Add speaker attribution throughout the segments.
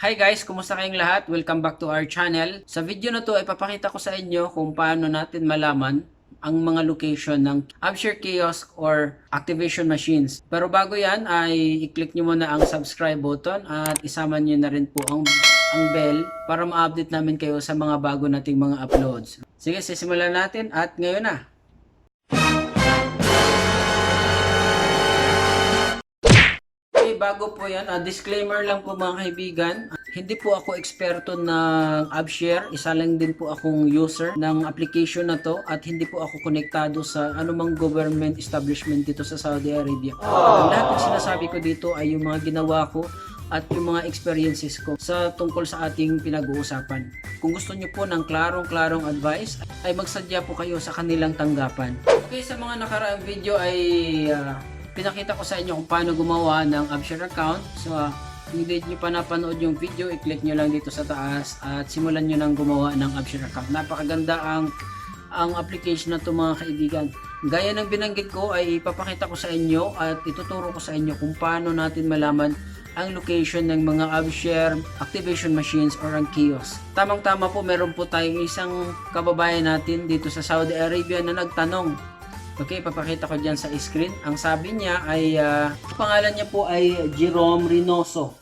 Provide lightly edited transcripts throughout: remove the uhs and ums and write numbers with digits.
Speaker 1: Hi guys, kumusta kayong lahat? Welcome back to our channel. Sa video na to ay papakita ko sa inyo kung paano natin malaman ang mga location ng AppShare kiosk or activation machines. Pero bago yan ay i-click nyo muna ang subscribe button at isama nyo na rin po ang bell para ma-update namin kayo sa mga bago nating mga uploads. Sige, sisimulan natin at ngayon na. Bago po yan, disclaimer lang po mga kaibigan, hindi po ako eksperto ng AppShare, isa lang din po akong user ng application na to at hindi po ako konektado sa anumang government establishment dito sa Saudi Arabia. Ang lahat ng sinasabi ko dito ay yung mga ginawa ko at yung mga experiences ko sa tungkol sa ating pinag-uusapan. Kung gusto nyo po ng klarong-klarong advice, ay magsadya po kayo sa kanilang tanggapan. Okay, sa mga nakaraang video ay pinakita ko sa inyo kung paano gumawa ng AppShare account. So, kung hindi nyo pa napanood yung video, i-click nyo lang dito sa taas at simulan nyo nang gumawa ng AppShare account. Napakaganda ang application na to mga kaibigan. Gaya ng binanggit ko ay ipapakita ko sa inyo at ituturo ko sa inyo kung paano natin malaman ang location ng mga AppShare activation machines or ang kiosk. Tamang-tama po, meron po tayong isang kababayan natin dito sa Saudi Arabia na nagtanong. Okay, papakita ko dyan sa screen. Ang sabi niya ay, pangalan niya po ay Jerome Reynoso.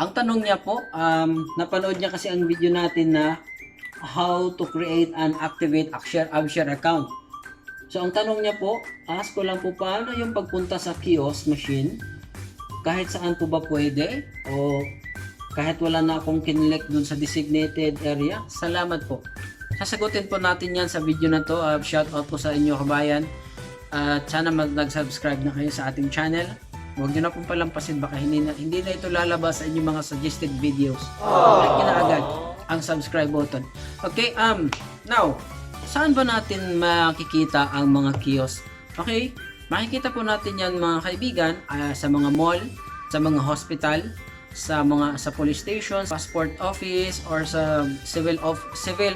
Speaker 1: Ang tanong niya po, napanood niya kasi ang video natin na how to create and activate AppShare account. So, ang tanong niya po, ask ko lang po paano yung pagpunta sa kiosk machine, kahit saan po ba pwede, o kahit wala na akong kinlek dun sa designated area. Salamat po. Sasagutin po natin yan sa video na to. Shout out po sa inyo kabayan. At sana nag-subscribe na kayo sa ating channel. Huwag nyo na pong palampasin, baka hindi na ito lalabas sa inyong mga suggested videos. Click nyo na agad ang subscribe button. Okay, now, saan ba natin makikita ang mga kiosk? Okay, makikita po natin yan mga kaibigan sa mga mall, sa mga hospital, sa police station, passport office, or sa civil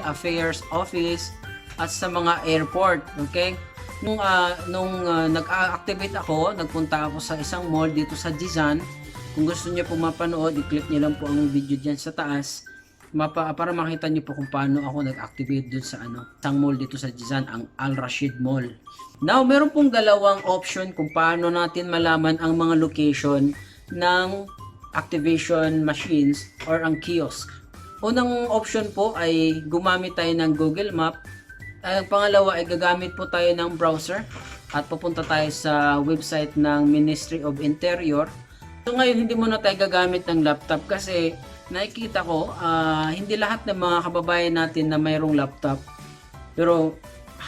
Speaker 1: affairs office, at sa mga airport. Okay? Nung nag-activate ako, nagpunta ako sa isang mall dito sa Jizan. Kung gusto niyo po mapanood, i-click niyo lang po ang video diyan sa taas para makita niyo po kung paano ako nag-activate doon sa isang mall dito sa Jizan, ang Al Rashid Mall. Now, meron pong dalawang option kung paano natin malaman ang mga location ng activation machines or ang kiosk. Unang option po ay gumamit tayo ng Google Map. Ang pangalawa ay gagamit po tayo ng browser at pupunta tayo sa website ng Ministry of Interior. So ngayon hindi muna tayo gagamit ng laptop kasi nakikita ko hindi lahat ng mga kababayan natin na mayroong laptop. Pero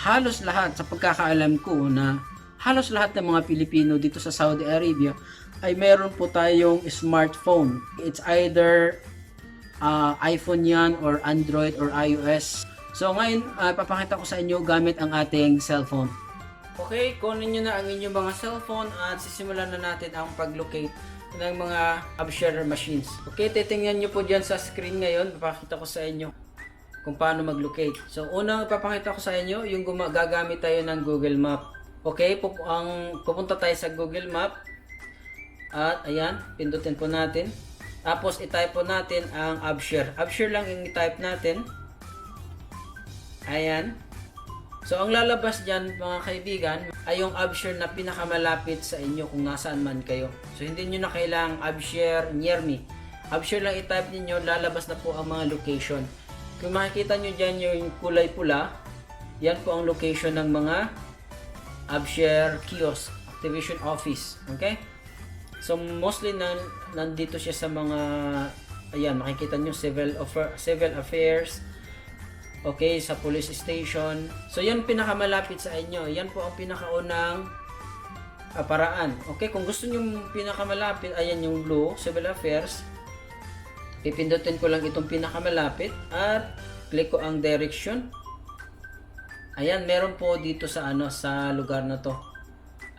Speaker 1: halos lahat, sa pagkakaalam ko na halos lahat ng mga Pilipino dito sa Saudi Arabia ay meron po tayong smartphone. It's either iPhone yan or Android or iOS. So ngayon, papakita ko sa inyo gamit ang ating cellphone. Okay, kunin nyo na ang inyong mga cellphone at sisimulan na natin ang pag-locate ng mga AppShare machines. Okay, titingnan nyo po dyan sa screen ngayon. Papakita ko sa inyo kung paano mag-locate. So unang papakita ko sa inyo, yung gagamit tayo ng Google Map. Okay, pupunta tayo sa Google Map. At ayan, pindutin po natin. Tapos i-type po natin ang AppShare. AppShare lang yung i-type natin. Ayan. So, ang lalabas dyan mga kaibigan ay yung AppShare na pinakamalapit sa inyo kung nasaan man kayo. So, hindi nyo na kailangang AppShare near me. AppShare lang i-type niyo, lalabas na po ang mga location. Kung makikita nyo dyan yung kulay pula, yan po ang location ng mga AppShare kiosk, activation office. Okay? So, mostly nandito siya sa mga, ayan, makikita nyo civil affairs, okay, sa police station. So, yan pinakamalapit sa inyo. Yan po ang pinakaunang paraan. Okay, kung gusto nyo pinakamalapit, ayan yung blue, civil affairs. Pipindutin ko lang itong pinakamalapit at click ko ang direction. Ayan, meron po dito sa sa lugar na to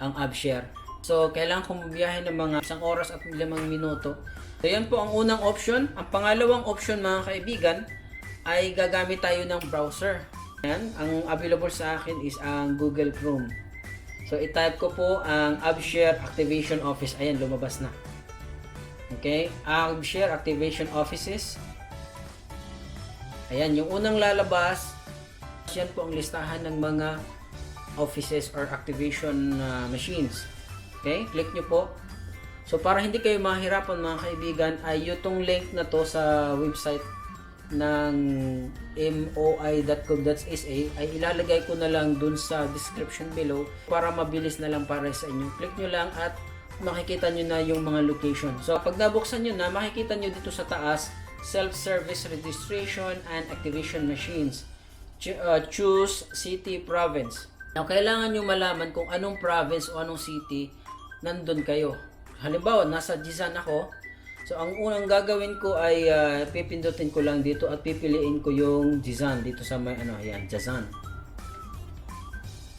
Speaker 1: ang AppShare. So, kailangan kong biyahe ng mga 1 oras at 5 minuto. So, yan po ang unang option. Ang pangalawang option mga kaibigan ay gagamit tayo ng browser. Ayan, ang available sa akin is ang Google Chrome. So, i-type ko po ang AppShare Activation Office. Ayan, lumabas na. Okay, AbShare Activation Offices. Ayan, yung unang lalabas, yan po ang listahan ng mga offices or activation machines. Okay, click nyo po. So para hindi kayo mahirapan mga kaibigan, ay itong link na to sa website ng moi.gov.sa ay ilalagay ko na lang dun sa description below para mabilis na lang para sa inyo. Click nyo lang at makikita nyo na yung mga location. So pag nabuksan nyo na, makikita nyo dito sa taas, self-service registration and activation machines. Choose city, province. Now kailangan nyo malaman kung anong province o anong city nandun kayo. Halimbawa, nasa Jizan ako. So, ang unang gagawin ko ay pipindutin ko lang dito at pipiliin ko yung Jizan dito sa may ayan, Jizan.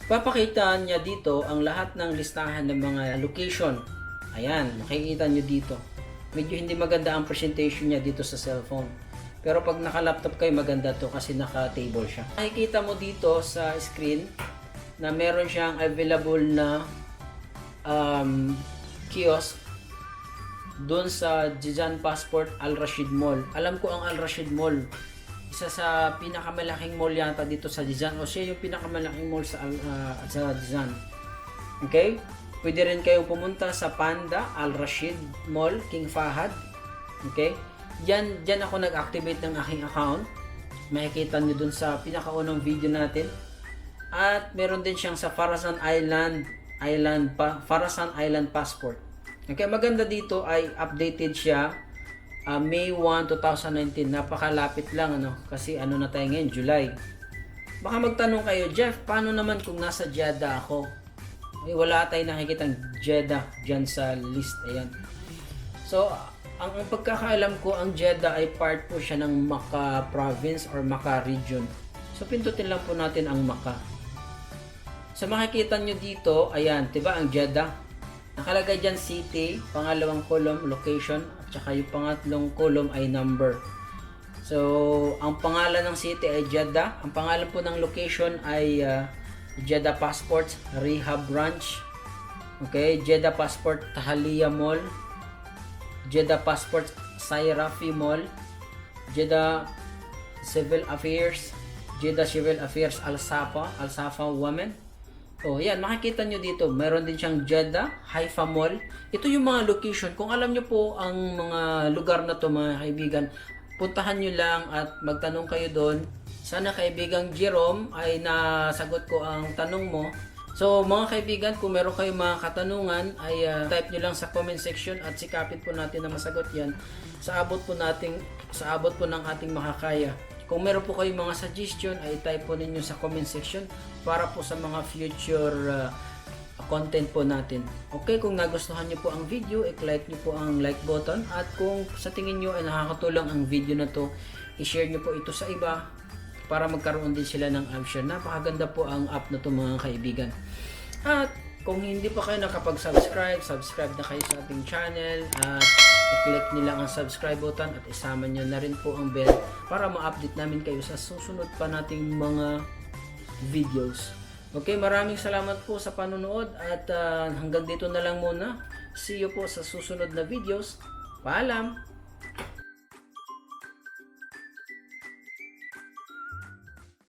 Speaker 1: Papakita niya dito ang lahat ng listahan ng mga location. Ayan, makikita nyo dito. Medyo hindi maganda ang presentation niya dito sa cellphone. Pero pag naka-laptop kayo, maganda to kasi naka-table siya. Makikita mo dito sa screen na meron siyang available na kiosk doon sa Jizan Passport Al Rashid Mall. Alam ko ang Al Rashid Mall, isa sa pinakamalaking mall yata dito sa Jizan, o siya yung pinakamalaking mall sa Jizan. Okay? Pwede rin kayong pumunta sa Panda Al Rashid Mall, King Fahad. Okay? Diyan ako nag-activate ng aking account. Makikita niyo dun sa pinakaunang video natin. At meron din siyang sa Farasan Island Passport. Okay, maganda dito ay updated siya May 1, 2019. Napakalapit lang kasi na tayo ngayon, July. Baka magtanong kayo, Jeff, paano naman kung nasa Jeddah ako? Wala tayong nakikitang Jeddah diyan sa list. Ayan. So, ang pagkakaalam ko, ang Jeddah ay part po siya ng Makkah province or Makkah region. So, pindutin lang po natin ang Makkah. So makikita nyo dito, ayan, diba ang Jeddah? Nakalagay dyan city, pangalawang column, location, at saka yung pangatlong column ay number. So, ang pangalan ng city ay Jeddah. Ang pangalan po ng location ay Jeddah Passport Rehab Branch. Okay, Jeddah Passport Tahaliya Mall. Jeddah Passport Sayrafi Mall. Jeddah Civil Affairs. Jeddah Civil Affairs Al Safa Women. Oh, yan, makikita nyo dito. Meron din siyang Jeddah, Haifa Mall. Ito yung mga location. Kung alam nyo po ang mga lugar na to mga kaibigan, puntahan nyo lang at magtanong kayo doon. Sana kaibigang Jerome ay nasagot ko ang tanong mo. So mga kaibigan, kung meron kayong mga katanungan ay type nyo lang sa comment section at sikapin po natin na masagot yan sa abot po ng ating makakaya. Kung meron po kayong mga suggestion ay type po ninyo sa comment section para po sa mga future content po natin. Okay, kung nagustuhan niyo po ang video, i-click niyo po ang like button at kung sa tingin niyo ay nakakatulong ang video na to, i-share niyo po ito sa iba para magkaroon din sila ng AbShare. Napakaganda po ang app na to mga kaibigan. At kung hindi pa kayo nakapag-subscribe, subscribe na kayo sa ating channel at i-click nyo lang ang subscribe button at isama nyo na rin po ang bell para ma-update namin kayo sa susunod pa nating mga videos. Okay, maraming salamat po sa panonood at hanggang dito na lang muna. See you po sa susunod na videos. Paalam!